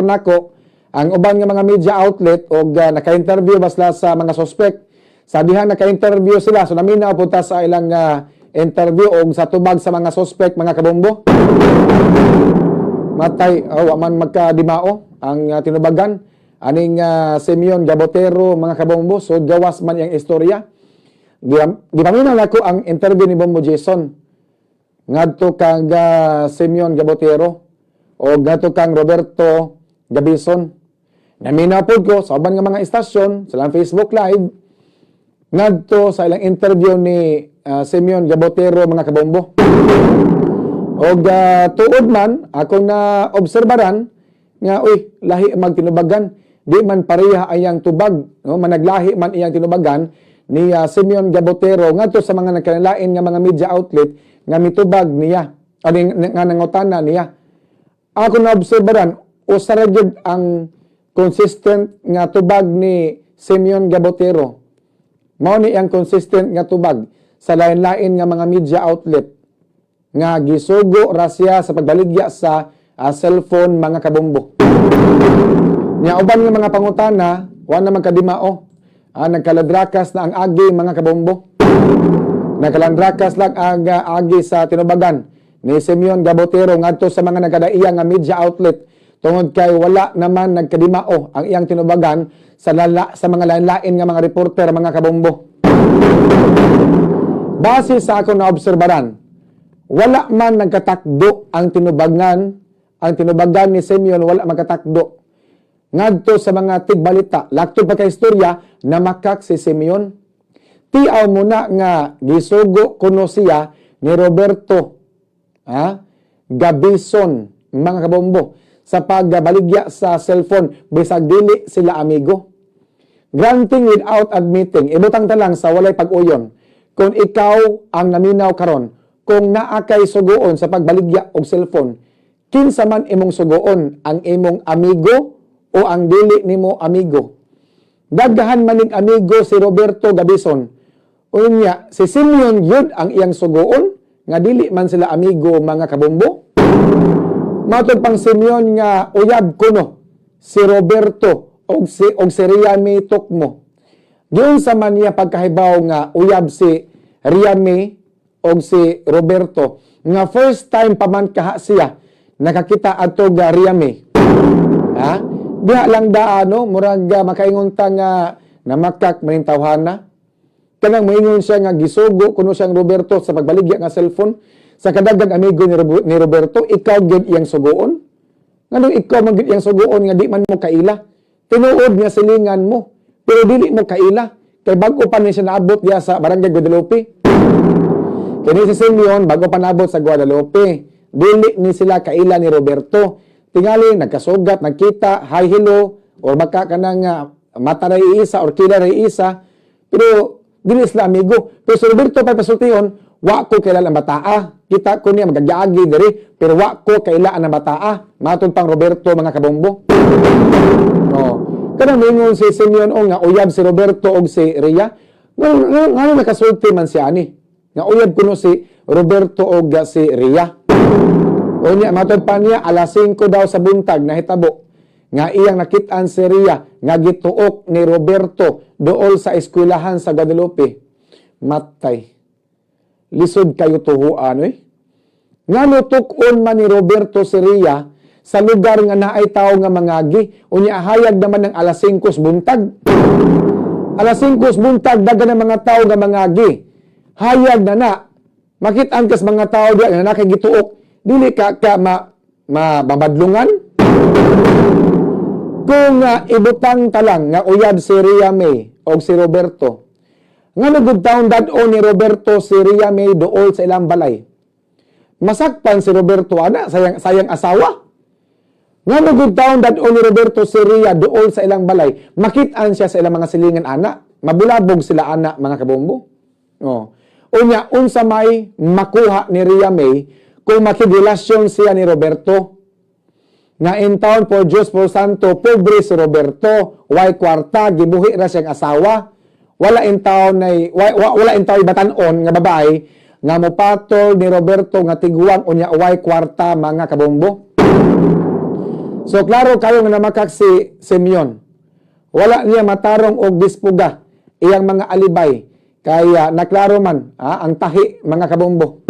nako ang uban nga mga media outlet og naka-interview ba sila sa mga suspect. Sa diha naka-interview sila, so naminaw punta sa ilang interview og sa tubag sa mga suspect, mga kabombo. Matay, oh, wa man magkadimao ang tinubagan aning Simeon Gabotero, mga kabombo. So gawas man iyang istorya. Gipaminaw nako ang interview ni Bombo Jason ngadto kang Simeon Gabotero o ngadto kang Roberto Gabison. Naminaw pod ko sa uban nga mga istasyon sa ilang Facebook Live ngadto sa ilang interview ni Simeon Gabotero, mga kabombo. Og tuod man akong na obserbaran nga, uy, lahi magtinubagan, di man pareha ayang tubag, no? Managlahi man iyang tinubagan ni Simeon Gabotero ngadto sa mga nagkalain nga mga media outlet nga mitubag niya ani nga nangutana niya. Ako na obserbaran, usa ra gyud ang consistent nga tubag ni Simeon Gabotero. Mao ni ang consistent nga tubag sa lain-lain nga mga media outlet nga gisugo ra siya sa pagbaligya sa cellphone, mga kabombo. Nya uban nga mga pangutana, wa na magkadimao. Nagkaladrakas na ang agi, mga kabombo. Nagkalandrakas lang ang agi sa tinubagan ni Simeon Gabotero ngadto sa mga nagkadaiya nga media outlet tungod kay wala naman nagkadimao ang iyang tinubagan sa mga lain-lain nga mga reporter, mga kabombo. Base sa akong naobserbaran, wala man nagkatakdo ang tinubagan ni Simeon, wala magkatakdo ngadto sa mga tigbalita. Laktod pa kay istorya, namakak si Simeon. Tiaw mo na nga gisugo kuno siya ni Roberto, ha, Gabison, mga kabombo, sa pagbaligya sa cellphone bisag dili sila amigo. Granting without admitting, ibutang ta lang sa walay pag-uyon. Kung ikaw ang naminaw karon, kung naa kay suguon sa pagbaligya og cellphone, kinsa man imong suguon, ang imong amigo o ang dili nimo amigo? Daghan maning amigo si Roberto Gabison. Unya, si Simeon yun ang iyang suguon nga dili man sila amigo, mga kabombo. Matod pang Simeon nga uyab kuno si Roberto og si Riame Tokmo. Giunsa man niya pagkahibaw nga uyab si Riame og si Roberto nga first time pa man kaha siya nakakita adto ga Riame? Ha? Diha lang da ano, murag makaingon ta nga namakak maning tawhana. Kanang moingon siya nga gisugo kuno siyang Roberto sa pagbaligya nga cellphone sa kadaghang amigo ni Roberto, ikaw gyud iyang suguon? Nganong ikaw man gyud iyang suguon nga di man mo kaila? Tinuod nga silingan mo, pero dili mo kaila. Kay bago pa ni siya naabot diya sa Barangay Guadalupe. Kini si Simeon, bago pa naabot sa Guadalupe, dili ni sila kaila ni Roberto. Tingali nagkasugat, nagkita, hi, hello, or baka kanang mata ray isa or kila ray isa, pero dili sila amigo. Pero si Roberto pa pasultihon, "Wa ko kaila ang bataa. Kita ko niya magagiagi diri, pero wa ko kaila ang bataa." Matod pang Roberto, mga kabombo. No. Kanang mingon si Simeon o nga uyab si Roberto og si Ria. Ngano nakasulti man siya ani nga uyab kuno si Roberto og si Ria? Unya matod pa niya, alas 5 daw sa buntag nahitabo nga iyang nakit-an si Ria nga gituok ni Roberto dool sa eskwelahan sa Guadalupe. Matay. Lisod kayo tuhuan oy. Ngano tuk-on man ni Roberto si Ria sa lugar nga naay tao nga mangagi, unya hayag naman ng alas 5 buntag? Alas 5 buntag, daghan ng mga tao nga mangagi. Hayag na na. Makit-an kas mga tao diya nga nakagituok, dili ka ka ma, ma mabadlungan? Kung ibutang ta lang nga uyab si Ria May o si Roberto, ngano gud taon dad-on ni Roberto si Ria May dool sa ilang balay? Masakpan si Roberto ana sayang sayang asawa. Ngano gud taon dad-on ni Roberto si Ria dool sa ilang balay? Makit-an siya sa ilang mga silingan ana. Mabulabog sila ana, mga kabombo. Oh. Unya, unsa may makuha ni Ria May kung makigrelasyon siya ni Roberto? Nga in town for Diyos for Santo, pobre si Roberto, way kwarta, gibuhi ra siyang asawa. Wala in town nay wala in town batan-on nga babae nga mopatol ni Roberto nga tiguang unya way kwarta, mga kabombo. So klaro kayo nga namakak si Simeon. Wala niya matarong og dispuga iyang mga alibay kaya naklaro man ang tahi, mga kabombo.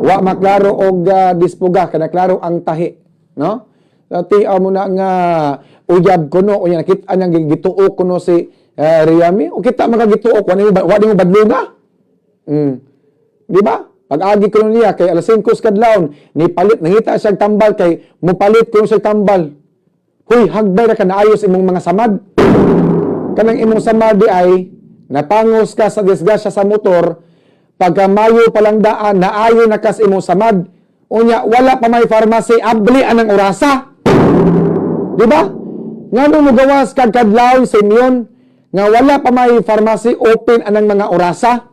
Wa maklaro og dispuga kay naklaro ang tahi, no? Tiaw mo na nga uyab kuno, unya nakita niyang gituok kuno si Riami o kita makagituok, wa nimo badlunga. Di ba? Pag-agi kuno niya kay alas 5 sa kadlawon, ni palit, nangita siyang tambal kay mupalit kuno siyang tambal. Huy, hagbay ra ka naayos imong mga samad. Kanang imong samad di ay napangos ka sa disgrasya sa motor, pagka Mayo pa lang daan, naayo na kas imong samad. Unya, wala pa may pharmacy, abli anang orasa. Di ba? Ngano mo gawas kag kadlawon, Simeon, nga wala pa may pharmacy open anang mga orasa?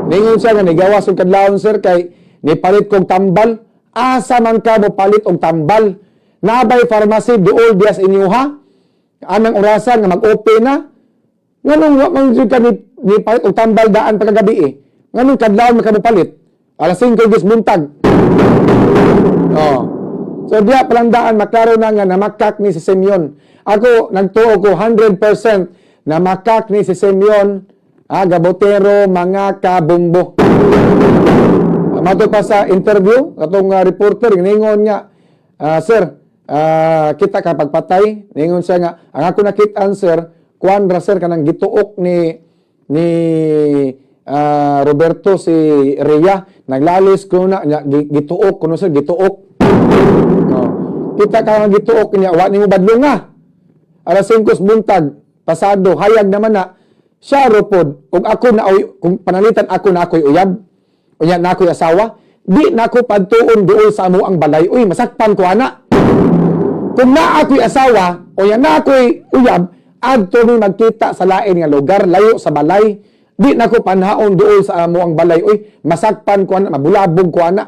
Ningon siya nga nigawas og kadlawon, sir, kay nipalit kog tambal. Asa man ka mo palit og tambal? Nabay pharmacy duol diya sa inyo ha? Anang orasa nga mag-open na? Nganong wa man jud ka ni palit og tambal daan pagkagabi eh? Nganong kadlawon man ka mo palit? Alas 5 gis buntag. Oh. So diya palang daan maklaro na nga namakak ni si Simeon. Ako nagtuo ko 100% na makak ni si Simeon Gabotero, mga kabumbo. Mato pa sa interview atong reporter, ningon nga, "Sir, kita ka pagpatay." Ningon siya nga, "Ang ako nakit-an, sir, kuan ra, sir, kanang gituok ni Roberto si Rhea, naglalis ko na nya, gituok kuno, sir, gituok." No. Kita ka nga gituok niya, wa nimo badlonga. Alas 5 buntag, pasado, hayag naman na siya ro pod. Ug ako na kung panalitan ako na ako'y uyab, unya na ako'y asawa, di na ako padtuon duol sa amo ang balay. Uy, masakpan ko ana. Kung na ako'y asawa, o yan na ako'y uyab, adto mi magkita sa lain nga lugar, layo sa balay. Di na ko panhaon duol sa amo ang balay. Uy, masakpan ko ana, mabulabog ko ana.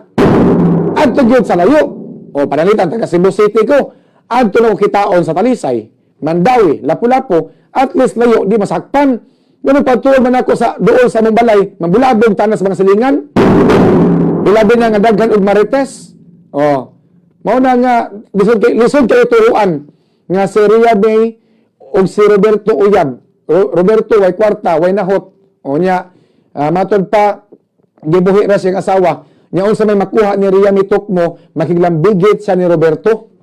Adto gyud sa layo. O panalitan taga Cebu City ko. Adto na ko kitaon sa Talisay, Mandaue, Lapu-Lapu, at least layo, di masakpan. Ganun pagtuon man ako sa duol sa among balay, mabulabog tanas mga silingan. Hilabi na nga daghan og marites. Oh. Mao na nga lisod kay turuan nga si Rhea May ug si Roberto Uyab. Roberto way kwarta, way nahot. O nya matod pa gibuhi ra siyang asawa. Nya unsa may makuha ni Rhea May Tocmo, makiglambigit siya ni Roberto.